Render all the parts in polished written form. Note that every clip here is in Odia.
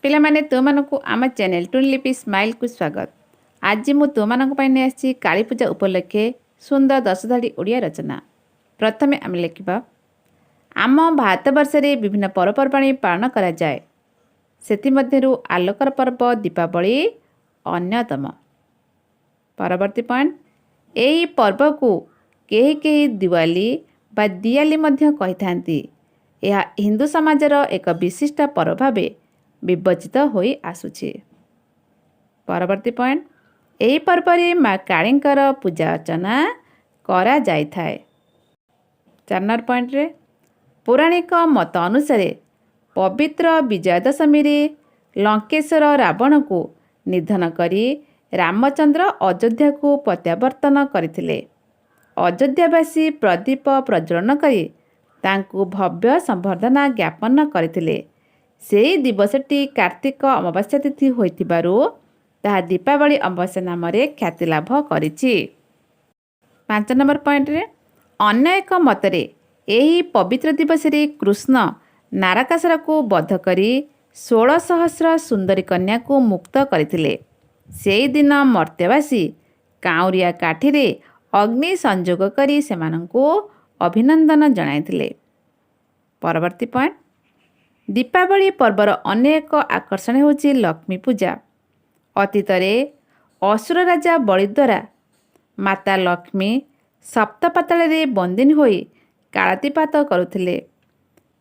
ପିଲାମାନେ, ତୁମମାନଙ୍କୁ ଆମ ଚ୍ୟାନେଲ୍ ଟୁନ୍ ଲିପି ସ୍ମାଇଲ୍କୁ ସ୍ୱାଗତ। ଆଜି ମୁଁ ତୁମମାନଙ୍କ ପାଇଁ ନେଇ ଆସିଛି କାଳୀ ପୂଜା ଉପଲକ୍ଷେ ସୁନ୍ଦର 10 ଧାଡ଼ି ଓଡ଼ିଆ ରଚନା। ପ୍ରଥମେ ଆମେ ଲେଖିବା, ଆମ ଭାରତବର୍ଷରେ ବିଭିନ୍ନ ପର୍ବପର୍ବାଣି ପାଳନ କରାଯାଏ। ସେଥିମଧ୍ୟରୁ ଆଲୋକର ପର୍ବ ଦୀପାବଳି ଅନ୍ୟତମ। ପରବର୍ତ୍ତୀ ପଏଣ୍ଟ, ଏହି ପର୍ବକୁ କେହି କେହି ଦିୱାଲି ବା ଦିଆଲି ମଧ୍ୟ କହିଥାନ୍ତି। ଏହା ହିନ୍ଦୁ ସମାଜର ଏକ ବିଶିଷ୍ଟ ପର୍ବ ଭାବେ ବିବେଚିତ ହୋଇ ଆସୁଛି। ପରବର୍ତ୍ତୀ ପଏଣ୍ଟ, ଏହି ପର୍ବରେ ମା କାଳୀଙ୍କର ପୂଜା ଅର୍ଚ୍ଚନା କରାଯାଇଥାଏ। 4 ନମ୍ବର ପଏଣ୍ଟରେ, ପୌରାଣିକ ମତ ଅନୁସାରେ ପବିତ୍ର ବିଜୟା ଦଶମୀରେ ଲଙ୍କେଶ୍ୱର ରାବଣକୁ ନିଧନ କରି ରାମଚନ୍ଦ୍ର ଅଯୋଧ୍ୟାକୁ ପ୍ରତ୍ୟାବର୍ତ୍ତନ କରିଥିଲେ। ଅଯୋଧ୍ୟାବାସୀ ପ୍ରଦୀପ ପ୍ରଜ୍ୱଳନ କରି ତାଙ୍କୁ ଭବ୍ୟ ସମ୍ବର୍ଦ୍ଧନା ଜ୍ଞାପନ କରିଥିଲେ। ସେହି ଦିବସଟି କାର୍ତ୍ତିକ ଅମାବାସ୍ୟା ତିଥି ହୋଇଥିବାରୁ ତାହା ଦୀପାବଳି ଅମାବାସ୍ୟା ନାମରେ ଖ୍ୟାତି ଲାଭ କରିଛି। 5 ନମ୍ବର ପଏଣ୍ଟରେ, ଅନ୍ୟ ଏକ ମତରେ ଏହି ପବିତ୍ର ଦିବସରେ କୃଷ୍ଣ ନାରକାସୁରକୁ ବଧ କରି 16 ସହସ୍ର ସୁନ୍ଦରୀ କନ୍ୟାକୁ ମୁକ୍ତ କରିଥିଲେ। ସେଇଦିନ ମର୍ତ୍ତ୍ୟବାସୀ କାଉଁରିଆ କାଠିରେ ଅଗ୍ନି ସଂଯୋଗ କରି ସେମାନଙ୍କୁ ଅଭିନନ୍ଦନ ଜଣାଇଥିଲେ। ପରବର୍ତ୍ତୀ ପଏଣ୍ଟ, ଦୀପାବଳି ପର୍ବର ଅନ୍ୟ ଏକ ଆକର୍ଷଣ ହେଉଛି ଲକ୍ଷ୍ମୀ ପୂଜା। ଅତୀତରେ ଅସୁର ରାଜା ବଳି ଦ୍ୱାରା ମାତା ଲକ୍ଷ୍ମୀ ସପ୍ତପାତାଳରେ ବନ୍ଦିନୀ ହୋଇ କାଳାତିପାତ କରୁଥିଲେ।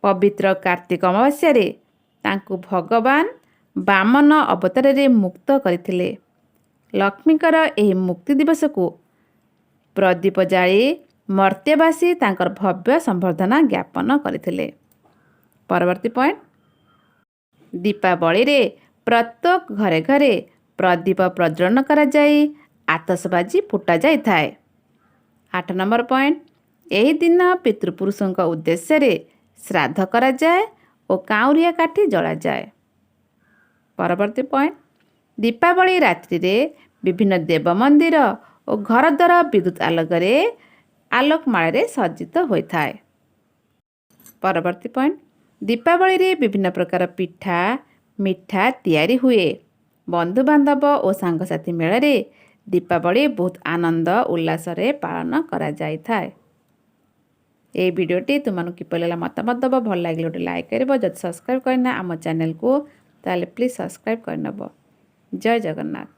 ପବିତ୍ର କାର୍ତ୍ତିକ ଅମାବାସ୍ୟାରେ ତାଙ୍କୁ ଭଗବାନ ବାମନ ଅବତାରରେ ମୁକ୍ତ କରିଥିଲେ। ଲକ୍ଷ୍ମୀଙ୍କର ଏହି ମୁକ୍ତି ଦିବସକୁ ପ୍ରଦୀପ ଜାଳି ମର୍ତ୍ତ୍ୟବାସୀ ତାଙ୍କର ଭବ୍ୟ ସମ୍ବର୍ଦ୍ଧନା ଜ୍ଞାପନ କରିଥିଲେ। ପରବର୍ତ୍ତୀ ପଏଣ୍ଟ, ଦୀପାବଳିରେ ପ୍ରତ୍ୟେକ ଘରେ ଘରେ ପ୍ରଦୀପ ପ୍ରଜ୍ୱଳନ କରାଯାଇ ଆତସବାଜି ଫୁଟାଯାଇଥାଏ। 8 ନମ୍ବର ପଏଣ୍ଟ, ଏହି ଦିନ ପିତୃପୁରୁଷଙ୍କ ଉଦ୍ଦେଶ୍ୟରେ ଶ୍ରାଦ୍ଧ କରାଯାଏ ଓ କାଉଁରିଆ କାଠି ଜଳାଯାଏ। ପରବର୍ତ୍ତୀ ପଏଣ୍ଟ, ଦୀପାବଳି ରାତ୍ରିରେ ବିଭିନ୍ନ ଦେବ ମନ୍ଦିର ଓ ଘରଦ୍ୱାର ବିଦ୍ୟୁତ୍ ଆଲୋକରେ ଆଲୋକମାଳାରେ ସଜ୍ଜିତ ହୋଇଥାଏ। ପରବର୍ତ୍ତୀ ପଏଣ୍ଟ, ଦୀପାବଳିରେ ବିଭିନ୍ନ ପ୍ରକାର ପିଠା, ମିଠା ତିଆରି ହୁଏ। ବନ୍ଧୁବାନ୍ଧବ ଓ ସାଙ୍ଗସାଥି ମେଳରେ ଦୀପାବଳି ବହୁତ ଆନନ୍ଦ ଉଲ୍ଲାସରେ ପାଳନ କରାଯାଇଥାଏ। ଏହି ଭିଡ଼ିଓଟି ତୁମମାନଙ୍କୁ କିପରି ଲାଗିଲା ମତାମତ ଦେବ। ଭଲ ଲାଗିଲେ ଗୋଟେ ଲାଇକ୍ କରିବ। ଯଦି ସବସ୍କ୍ରାଇବ୍ କରିନା ଆମ ଚ୍ୟାନେଲକୁ, ତାହେଲେ ପ୍ଲିଜ୍ ସବସ୍କ୍ରାଇବ୍ କରିନେବ। ଜୟ ଜଗନ୍ନାଥ।